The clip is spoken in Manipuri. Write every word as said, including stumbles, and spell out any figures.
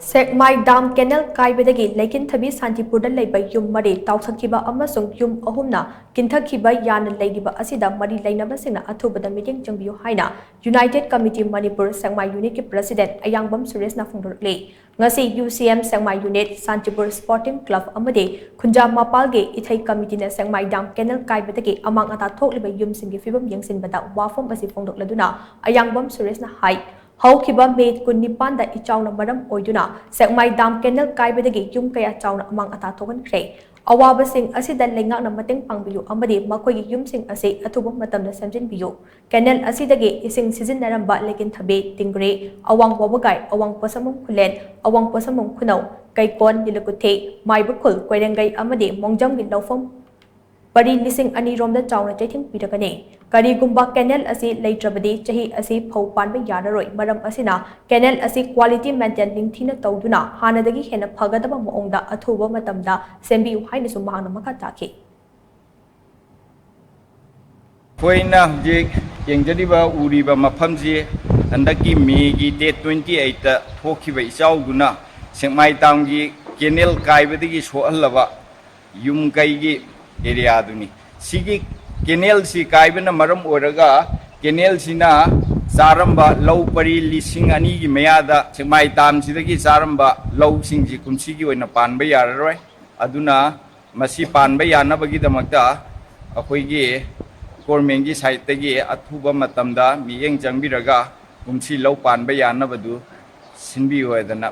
ꯁꯦꯛꯃꯥꯏ ꯗꯥꯝ ꯀꯦꯅꯦꯜ ꯀꯥꯏꯕꯗꯒꯤ ꯂꯩꯀꯤꯟꯊꯕꯤ ꯁꯥꯟꯇꯤꯄꯨꯔꯗ ꯂꯩꯕ ꯌꯨꯝ ꯃꯔꯤ ꯇꯥꯎꯊꯛꯈꯤꯕ ꯑꯃꯁꯨꯡ ꯌꯨꯝ ꯑꯍꯨꯝꯅ ꯀꯤꯟꯊꯛꯈꯤꯕ ꯌꯥꯅ ꯂꯩꯔꯤꯕ ꯑꯁꯤꯗ ꯃꯔꯤ ꯂꯩꯅꯕꯁꯤꯡꯅ ꯑꯊꯨꯕꯗ ꯃꯤꯠꯌꯦꯡ ꯆꯪꯕꯤꯌꯨ ꯍꯥꯏꯅ United Committee Manipur ꯁꯦꯛꯃꯥꯏ ꯌꯨꯅꯤꯠꯀꯤ ꯄ꯭ꯔꯁꯤꯗꯦꯟ ꯑꯌꯥꯡꯕꯝ ꯁꯨꯔꯦꯁꯅ ꯐꯣꯡꯗꯣꯔꯛꯂꯤ꯫ ꯉꯁꯤ ꯌꯨ ꯁꯤ ꯑꯦꯝ ꯁꯦꯛꯃꯥꯏ ꯌꯨꯅꯤꯠ, ꯁꯥꯟꯇꯤꯄꯨꯔ ꯁ꯭ꯄꯣꯔꯇꯤꯡ ꯀ꯭ꯂꯕ ꯑꯃꯗꯤ ꯈꯨꯟꯖꯥ ꯃꯄꯥꯜꯒꯤ ꯏꯊꯩ ꯀꯃꯤꯇꯤꯅ ꯁꯦꯛꯃꯥꯏ ꯗꯥꯝ ꯀꯦꯅꯦꯜ ꯀꯥꯏꯕꯗꯒꯤ ꯑꯃꯥꯡ ꯑꯇꯥ ꯊꯣꯛꯂꯤꯕ ꯌꯨꯝꯁꯤꯡꯒꯤ ꯐꯤꯕꯝ ꯌꯦꯡꯁꯤꯟꯕꯗ ꯋꯥꯐꯝ ꯑꯁꯤ ꯐꯣꯡꯗꯣꯛꯂꯗꯨꯅ ꯑꯌꯥꯡꯕꯝ ꯁꯨꯔꯦꯁꯅ ꯍꯥꯏ, ꯍꯧꯈꯤꯕ ꯃꯦ ꯀꯨꯟꯅꯤꯄꯥꯟꯗ ꯏꯆꯥꯎꯅ ꯃꯔꯝ ꯑꯣꯏꯗꯨꯅ ꯁꯦꯛꯃꯥꯏ ꯗꯥꯝ ꯀꯦꯅꯦꯜ ꯀꯥꯏꯕꯗꯒꯤ ꯌꯨꯝ ꯀꯌꯥ ꯆꯥꯎꯅ ꯑꯃꯥꯡ ꯑꯇꯥ ꯊꯣꯛꯍꯟꯈ꯭ꯔꯦ꯫ ꯑꯋꯥꯕꯁꯤꯡ ꯑꯁꯤꯗ ꯂꯩꯉꯥꯛꯅ ꯃꯇꯦꯡ ꯄꯥꯡꯕꯤꯌꯨ ꯑꯃꯗꯤ ꯃꯈꯣꯏꯒꯤ ꯌꯨꯝꯁꯤꯡ ꯑꯁꯤ ꯑꯊꯨꯕ ꯃꯇꯝꯗ ꯁꯦꯝꯖꯤꯟꯕꯤꯌꯨ꯫ ꯀꯦꯅꯦꯜ ꯑꯁꯤꯗꯒꯤ ꯏꯁꯤꯡ ꯁꯤꯖꯤꯟꯅꯔꯝꯕ ꯂꯩꯀꯤꯟꯊꯕꯤ, ꯇꯤꯡꯒ꯭ꯔꯦ, ꯑꯋꯥꯡ ꯋꯥꯕꯒꯥꯏ, ꯑꯋꯥꯡ ꯄꯣꯠꯁꯝꯕꯝ ꯈꯨꯂꯦꯟ, ꯑꯋꯥꯡ ꯄꯣꯠꯁꯝꯕꯝ ꯈꯨꯅꯧ, ꯀꯩꯀꯣꯟ, ꯂꯤꯂꯀꯨꯊꯤ, ꯃꯥꯏꯕꯈꯨꯜ, ꯀꯣꯏꯔꯦꯡꯒꯩ ꯑꯃꯗꯤ ꯃꯣꯡꯖꯝꯒꯤ ꯂꯧꯐꯝ ꯄꯔꯤ ꯂꯤꯁꯤꯡ ꯑꯅꯤ ꯔꯣꯝꯗ ꯆꯥꯎꯅ ꯆꯩꯊꯦꯡ ꯄꯤꯔꯒꯅꯤ꯫ ꯀꯔꯤꯒꯨꯝꯕ ꯀꯦꯅꯦꯜ ꯑꯁꯤ ꯂꯩꯇ꯭ꯔꯕꯗꯤ ꯆꯍꯤ ꯑꯁꯤ ꯐꯧ ꯄꯥꯟꯕ ꯌꯥꯔꯔꯣꯏ꯫ ꯃꯔꯝ ꯑꯁꯤꯅ ꯀꯦꯅꯦꯜ ꯑꯁꯤ quality maintain ꯅꯤꯡꯊꯤꯅ ꯇꯧꯗꯨꯅ ꯍꯥꯟꯅꯗꯒꯤ ꯍꯦꯟꯅ ꯐꯒꯗꯕ ꯃꯑꯣꯡꯗ ꯑꯊꯨꯕ ꯃꯇꯝꯗ ꯁꯦꯝꯕꯤꯌꯨ ꯍꯥꯏꯅꯁꯨ ꯃꯍꯥꯛꯅ ꯃꯈꯥ ꯇꯥꯈꯤ꯫ ꯑꯩꯈꯣꯏꯅ ꯍꯧꯖꯤꯛ ꯌꯦꯡꯖꯔꯤꯕ, ꯎꯔꯤꯕ ꯃꯐꯝꯁꯤ ꯍꯟꯗꯛꯀꯤ ꯃꯦꯒꯤ date twenty eight ꯊꯣꯛꯈꯤꯕ ꯏꯆꯥꯎꯗꯨꯅ ꯁꯦꯛꯃꯥꯏ ꯇꯥꯝꯒꯤ ꯀꯦꯅꯦꯜ ꯀꯥꯏꯕꯗꯒꯤ ꯁꯣꯛꯍꯜꯂꯕ ꯌꯨꯝ ꯀꯩꯒꯤ ꯑꯦꯔꯤꯌꯥꯗꯨꯅꯤ꯫ ꯁꯤꯒꯤ ꯀꯦꯅꯦꯜꯁꯤ ꯀꯥꯏꯕꯅ ꯃꯔꯝ ꯑꯣꯏꯔꯒ ꯀꯦꯅꯦꯜꯁꯤꯅ ꯆꯥꯔꯝꯕ ꯂꯧ ꯄꯔꯤ ꯂꯤꯁꯤꯡ ꯑꯅꯤꯒꯤ ꯃꯌꯥꯗ ꯁꯦꯛꯃꯥꯏ ꯇꯥꯝꯁꯤꯗꯒꯤ ꯆꯥꯔꯝꯕ ꯂꯧꯁꯤꯡꯁꯤ ꯀꯨꯝꯁꯤꯒꯤ ꯑꯣꯏꯅ ꯄꯥꯟꯕ ꯌꯥꯔꯔꯣꯏ꯫ ꯑꯗꯨꯅ ꯃꯁꯤ ꯄꯥꯟꯕ ꯌꯥꯅꯕꯒꯤꯗꯃꯛꯇ ꯑꯩꯈꯣꯏꯒꯤ ꯒꯣꯔꯃꯦꯟꯒꯤ ꯁꯥꯏꯠꯇꯒꯤ ꯑꯊꯨꯕ ꯃꯇꯝꯗ ꯃꯤꯠꯌꯦꯡ ꯆꯪꯕꯤꯔꯒ ꯀꯨꯝꯁꯤ ꯂꯧ ꯄꯥꯟꯕ ꯌꯥꯅꯕꯗꯨ ꯁꯤꯟꯕꯤꯌꯨ ꯍꯥꯏꯗꯅ